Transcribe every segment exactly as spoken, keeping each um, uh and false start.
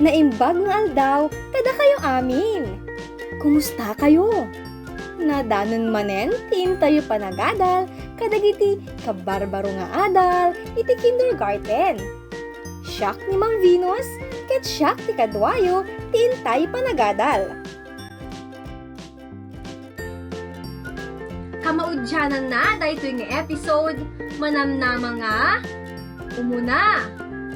Naimbag nga aldaw kadakayo amin. Kumusta kayo? Nadanon manen ti intayo panagadal kadagiti kabarbaro nga adal iti kindergarten. Siak ni Ma'am Venus, ket siak ti kaduayo ti intayo panagadal. Kamaudiananna daytoy nga episode, manamnama nga umuna,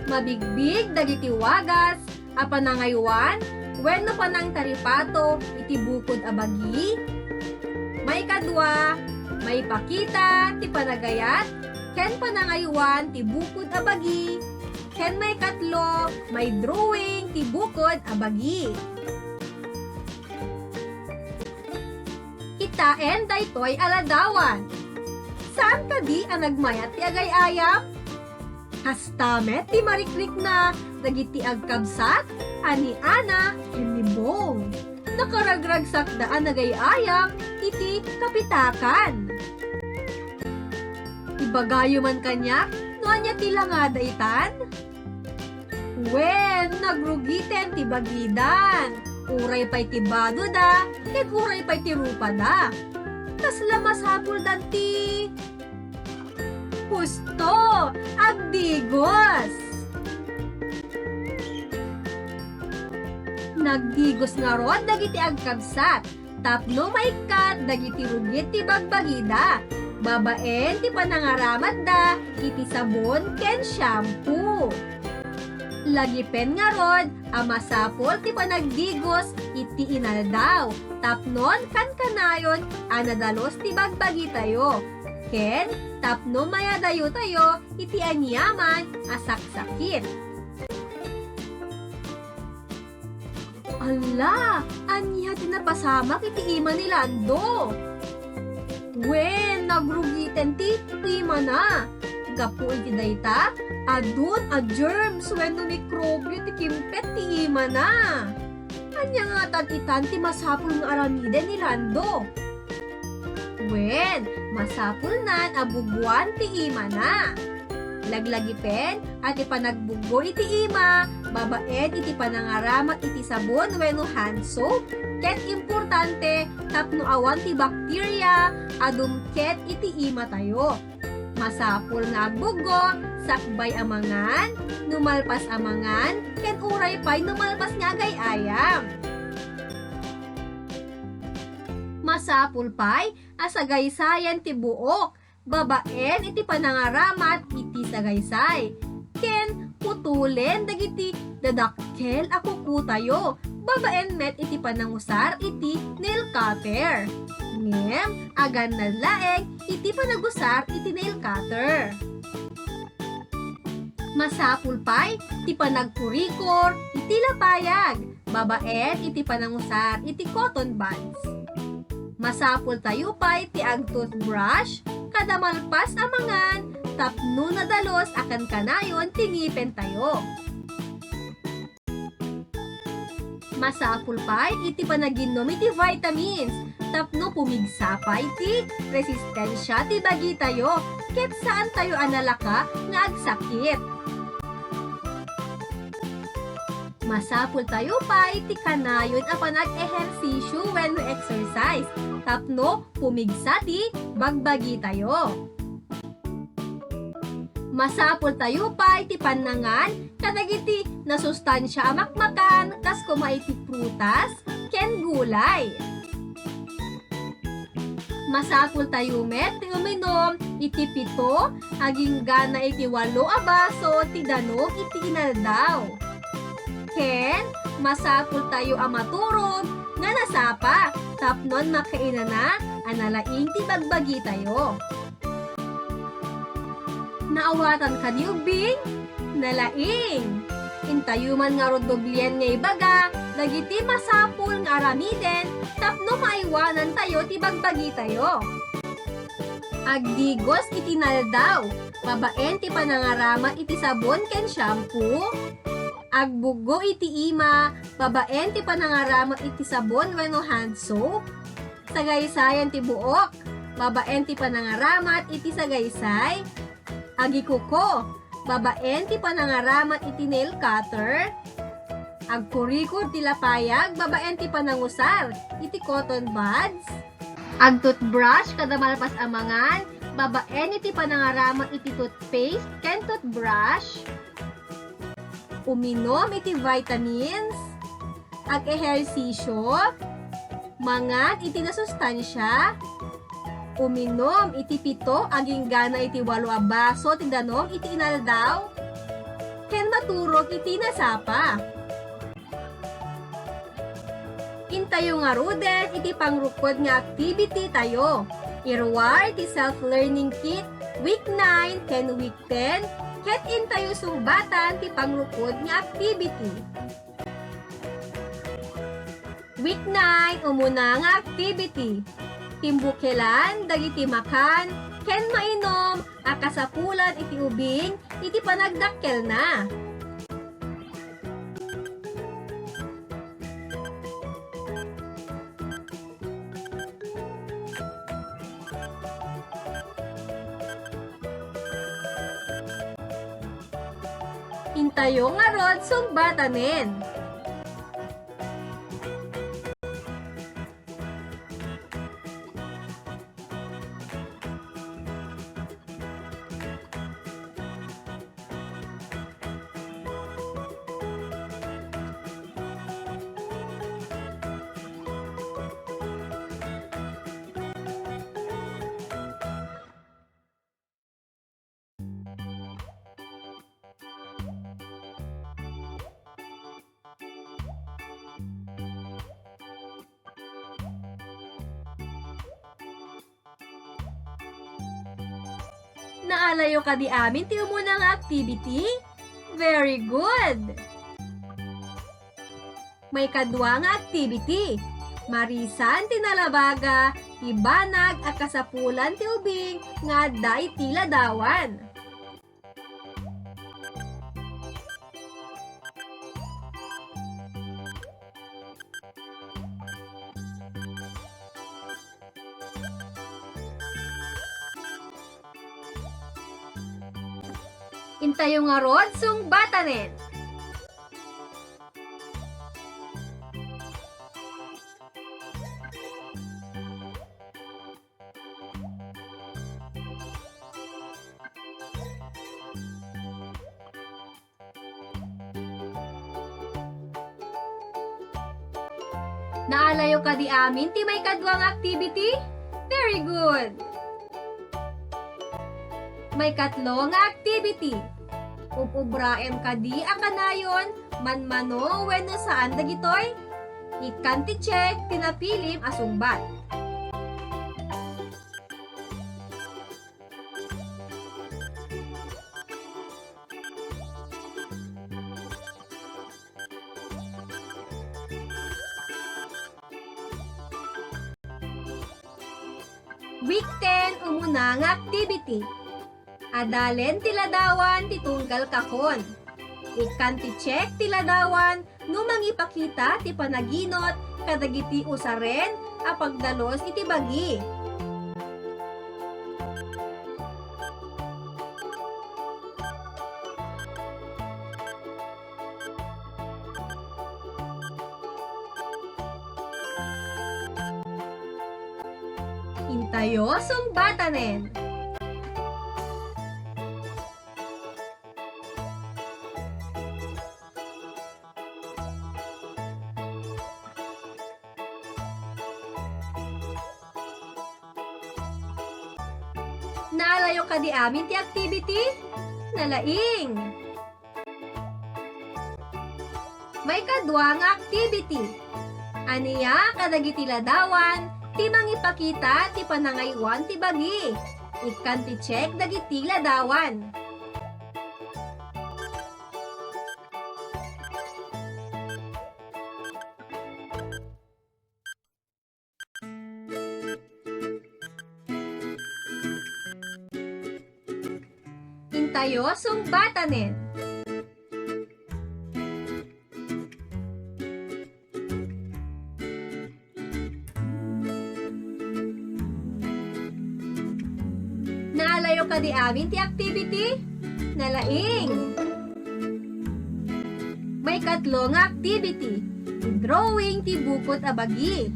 mabigbig dagiti wagas a panangaywan wenno panangtaripato iti bukod a bagi. Maikadua, maipakita ti panagayat ken panangaywan ti bukod a bagi. Ken maikatlo, may drawing ti bukod a bagi. Kitaen daytoy a ladawan. Saan kadi a nagmayat ti agay-ayam? Kasta met ti marikrikna dagiti agkabsat a ni Ana ken ni Bong. Nakaragragsakda a nagay-ayam iti kapitakan. Ibagayo man kaniak no ania ti langada itan? Wen, nagrugiten ti bagidan. Uray pay ti badoda, ket uray pay ti rupada. Kasla masapuldan ti Husto! Agdigos! Nagdigos ngarud dagiti agkabsat tapno maikkat dagiti rugit ti bagbagida babaen ti panangaramatda iti sabon ken shampoo. Lagipen ngarud a masapul ti panagdigos iti inaldaw tapnon kankanayon a nadalus ti bagbagitayo. Ken tapno mayadayotayo iti aniaman a saksakit. Alla, ania ti napasamak iti ima ni Lando? Wen, nagrugiten ti imana. Gapu iti dayta, adun a germs wenno mikrobio ti kimpet ti imana. Ania ngatan itan ti masapul nga aramiden ni Lando? Wen, masapulnan a buggoan ti imana. Laglagipen a ti panagbuggo iti ima babaen iti panangaramat iti sabon wenno hand soap, ket importante tapno awan ti bakteria a dumket iti imatayo. Masapul nga agbuggo sakbay a mangan, no malpas a mangan, ken uray pay no malpas nga agay-ayam. Masapul pay a sagaysayan ti buok babaen iti panangaramat iti sagaysay, ken putolen dagiti dadakkel a kukotayo babaen met iti panangusar iti nail cutter. Ngem agannad laeng iti panagusar iti nail cutter. Masapul pay ti panagkurikor iti lapayag babaen iti panangusar iti cotton buds. Masapultayo pay ti ag-toothbrush kada malpas a mangan tapno nadalus a kankanayon ti ngipentayo. Masapul pay iti panaginnom iti vitamins tapno pumigsa pay ti resistensia ti bagitayo ket saantayo a nalaka nga agsakit. Masapultayo pay ti kanayon a panag-ehersisyo wenno exercise tapno pumigsa ti bagbagitayo. Masapultayo pay ti pannangan kadagiti nasustansia a makmakan kas koma iti prutas ken gulay. Masapultayo met ti uminum iti pito agingga iti walo a baso ti danum iti inaldaw. Ken masapultayo a maturog nga nasapa tapnon makainana a nalaing ti bagbagitayo. Naawatan kadi, ubbing? Nalaing! Intayo man ngarud doblien nga ibaga dagiti masapul nga aramiden tapno maaywanantayo ti bagbagitayo. Agdigos iti inaldaw babaen ti panangaramat iti sabon ken shampoo. Agbuggo iti ima babaen ti panangaramat iti sabon wenno hand soap. Sagaysayan ti buok babaen ti panangaramat iti sagaysay. Agikuko babaen ti panangaramat iti nail cutter. Agkurikot ti lapayag babaen ti panangusar iti cotton buds. Agtoothbrush kada malpas a mangan babaen iti panangaramak iti toothpaste ken toothbrush. Uminom iti vitamins. Ag-ehersisyo. Mangan iti nasustansya. Uminom iti pito agingga iti walo a baso ti danum iti inaldaw. Ken maturog iti nasapa. Intayo ngaruden iti pangrukod nga activity tayo. Iruar ti self-learning kit week nine ken week ten, ket intayo sungbatan ti pangrukod nga activity. Week nine, umuna nga activity. Timbukelan dagiti makan ken mainom a kasapulan iti ubing iti panagdakkelna. Intayo ngarud sungbatanen. Naalayo kadi amin ti umuna nga activity? Very good! Maikadua nga activity. Marisan ti nalabaga ti banag a kasapulan ti ubing nga adda iti ladawan. Intayo ngarud sungbatanen. Naalayo kadi amin ti maikadua nga activity? Very good! Maikatlo nga activity. Ub-ubraem kadi a kanayon, manmano wenno saan dagitoy? Ikkan ti check ti napilim a sungbat. Week ten, umuna nga activity. Adalen ti ladawan ti tunggal kahon. Ikkan ti check ti ladawan no mangipakita ti panaginot kadagiti usaren a pagdalus iti bagi. Intayo sungbatanen. Naalayo kadi amin ti activity? Nalaing! Maikadua nga activity. Ania kadagiti ladawan ti mangipakita ti panangaywan ti bagi? Ikkan ti check dagiti ladawan. Intayo sungbatanen. Naalayo kadi amin ti activity? Nalaing! Maikatlo nga activity, drawing ti bukod a bagi.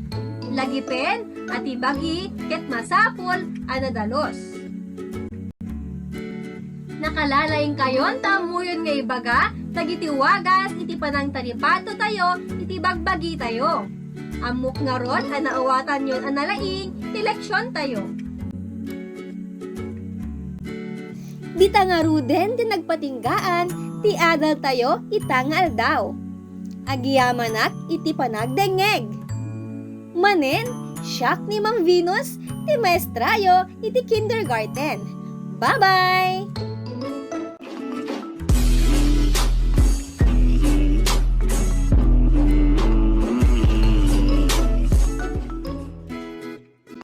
Lagipen a ti bagi ket masapul a nadalus. Nakalaing kayon ta ammoyon nga ibaga dagiti wagas iti panangtaripatotayo iti bagbagitayo. Ammok ngarud a naawatanyon a nalaing ti leksiontayo. Dita ngaruden ti nagpatinggaan ti adaltayo ita nga aldaw. Agyamanak iti panagdengngeg. Manen, siak ni Ma'am Venus, ti maestrayo iti kindergarten. Bye-bye!